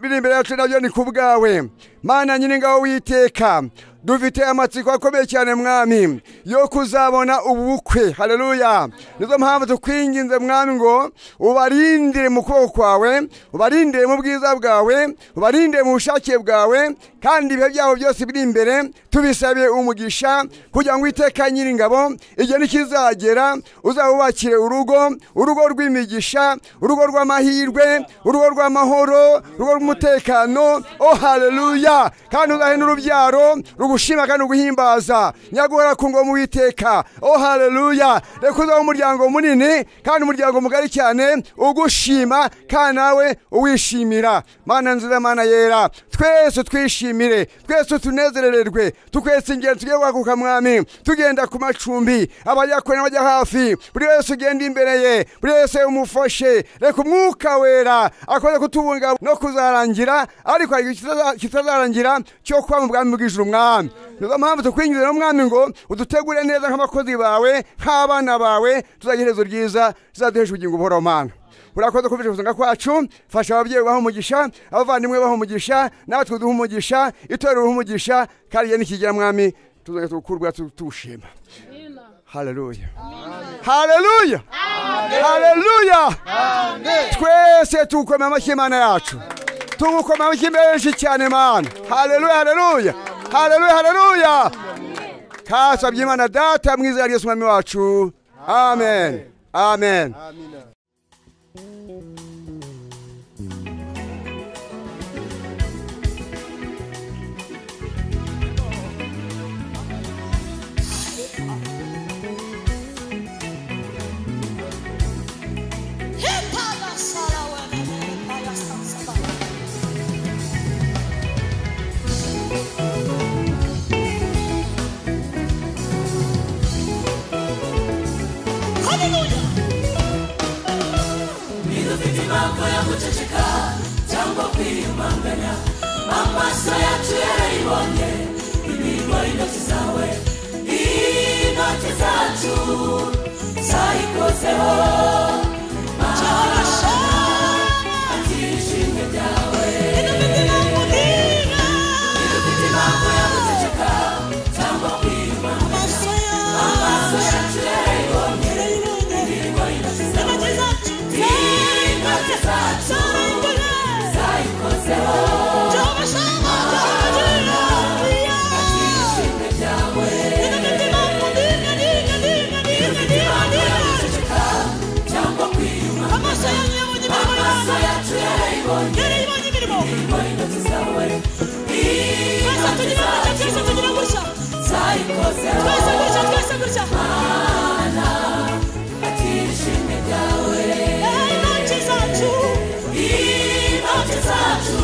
[SPEAKER 2] biri imbere yacu nabyo ni ku bwawe. Mana nyir'ingabo Uwiteka, dufite amatsiko akomeye cyane mwami yo kuzabona ubukwe. Haleluya. Nizo mpamvu tukwinginze mwami ngo ubarindire mu kuboko kwawe, ubarindire mu bwiza bwawe, ubarindire mu bushake bwawe, kandi ibihe byabo byose biri imbere tubisabiye umugisha, kugira ngo Uwiteka nyir'ingabo igihe nikizagera uzabubakire urugo, urugo rw'imigisha, urugo rw'amahirwe, urugo rw'amahoro, urugo rw'umutekano. Oh haleluya. Kandi uzahe n'urubyaro rugushima kandi uguhimbaza nyaguhora ku ngoma Uwiteka. Oh haleluya. Reka uzabe umuryango munini kandi umuryango mugari cyane ugushima kandi nawe uwishimira. Mana nziza, Mana yera, twese twishimire, twese tunezerererwe, tukwese ingendo tugiye kwaguka mwami, tugenda ku macumbi, abajya kure n'abajya hafi, buri wese ugenda imbere ye, buri wese umufashe. Reka umwuka wera akoze kutubunga no kuzarangira, ariko hari kitazarangira cyo kuba mu bwami bw'ijuru mwami. Nizo mpamvu tukwinginze mwami ngo udutegure neza nk'abakozi bawe, nk'abana bawe, tuzagira iherezo ryiza, tuzaduhesha ubugingo buhoraho Mana. Urakoze kumvisha gusenga kwacu, fasha ababyeyi baha umugisha, abavandimwe baha umugisha, natwe duha umugisha, itorero uha umugisha, kandi igihe nikigera mwami tuzongera tugukurwa tuwushima. Haleluya. Haleluya. Haleluya. Twese tukoma amashyi Imana yacu. Tugukoma amashyi menshi cyane Mana. Haleluya, haleluya. Haleluya, haleluya. Kasabye Imana Data mu izina rya Yesu Mwami wacu. Amen. Amen.
[SPEAKER 8] Guceceka cyangwa kwiyumanganya, amaso yacu yarayibonye imirimo y'intoki zawe, intoki zacu zayikozeho. Akira ishimwe ryawe. Ntidufite impamvu yo guceceka cyangwa kwiyumanganya, amaso yacu yarayibonye imirimo y'intoki zawe, intoki zacu
[SPEAKER 9] Yarayibonye imirimo. Twese tugira gutya, twese tugira gutya. Twese gutya, twese gutya. Intoki zacu, intoki zacu,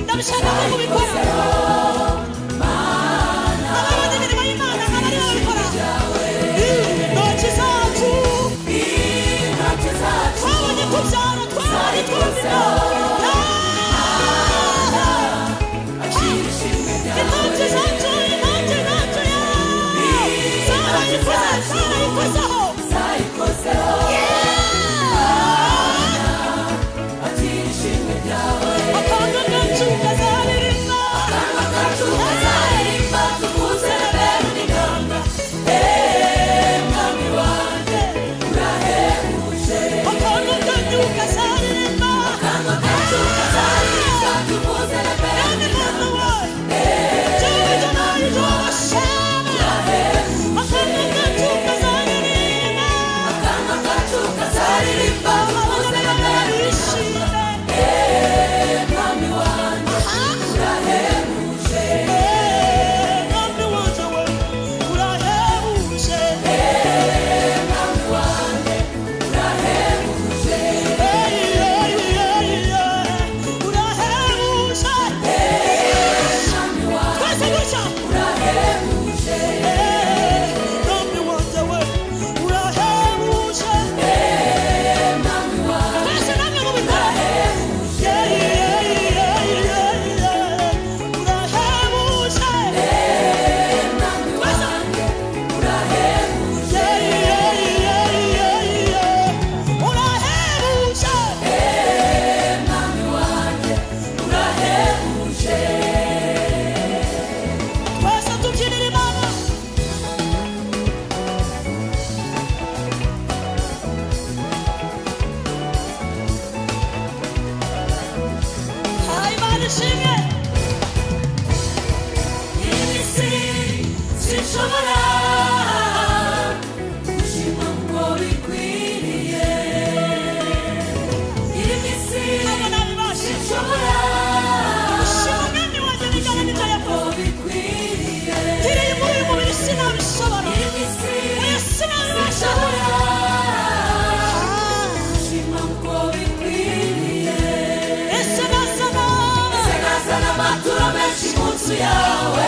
[SPEAKER 9] ndabishaka ko mubikora. Ababonye imirimo y'Imana aba aribo babikora. Intoki zacu, twabonye tubyara, twabonye twumvira. Intoki zacu, intoki zacu, zarayikoze, zarayikozeho. Akanwa kacu kazaririmba, akanwa kacu kazaririmba, tukuze beruniganga. Mwami wanjye urahebuje. Akanwa kacu kazaririmba, akanwa kacu kazaririmba, tukuze beruniganga. Akanwa kacu kazaririmba, akanwa kacu kazaririmba, tukuze beruniganga. Mwami wanjye urahebuje. Mwami wanjye we urahebuje. Mwami wanjye urahebuje. Urahebuje. Twese gutya. Urahebuje. Mwami wanjye we urahebuje. Mwami wanjye. Twese namwe mubikora. Twese tubyinira Imana. Ay, Imana ishimwe.
[SPEAKER 8] Isi sinshobora gushima ngo bikwiriye. Isi sinshobora
[SPEAKER 9] Gushima Umwami wanjye bingana n'ibyo yakoze.
[SPEAKER 8] bikwiriye.
[SPEAKER 9] Ngiriye muri uyu mubiri sinabishobora.
[SPEAKER 8] Isi
[SPEAKER 9] Oya sinabibasha.
[SPEAKER 8] gushima ngo bikwiriye.
[SPEAKER 9] Ese nazana
[SPEAKER 8] Ese nazana amaturo menshi mu nzu yawe.